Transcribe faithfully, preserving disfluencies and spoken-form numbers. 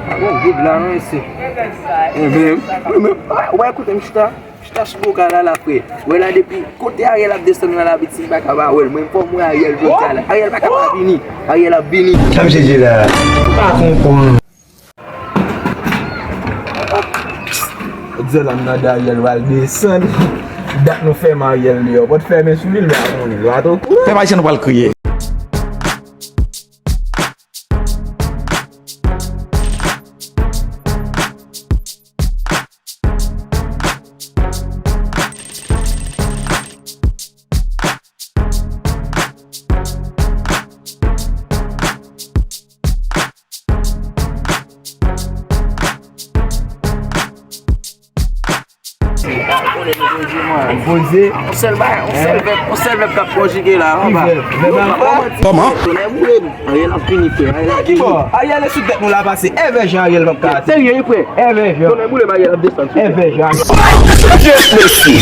Bon, good la, non, isi. Enben, mwen menm, ou pa koute m chita. Chita sou bokal la, la, frè. Wè la, depi kote Ariel ap desann nan labit, si m pa ka pa wè l, mwen fò m wè Ariel jodi a la. Ariel pa ka pa vini. Ariel ap vini. Sa misye di la? Pa konprann. Jodi a la, m tande Ariel pral desann. Dat nou fèmen Ariel deyò. Pòt fèmen sou li, l pa konnen, l pa twò konnen. Pèp ayisyen, nou pral kriye. Poze. On sèl bagay, on sèl vèb, on sèl vèb k ap konjige la, anba. Ki vèb? Vèb alfa? Kòman? Tonnè boule m. Ariel ap vini, frè. Ariel ap vini. Ki bò? Ariel sou tèt nou la pase. Èvè jan Ariel p ap ka ate. Serye, wi, frè. Èvè jan. Tonnè boule m, Ariel ap desann sou tèt. Èvè jan. Dieu merci.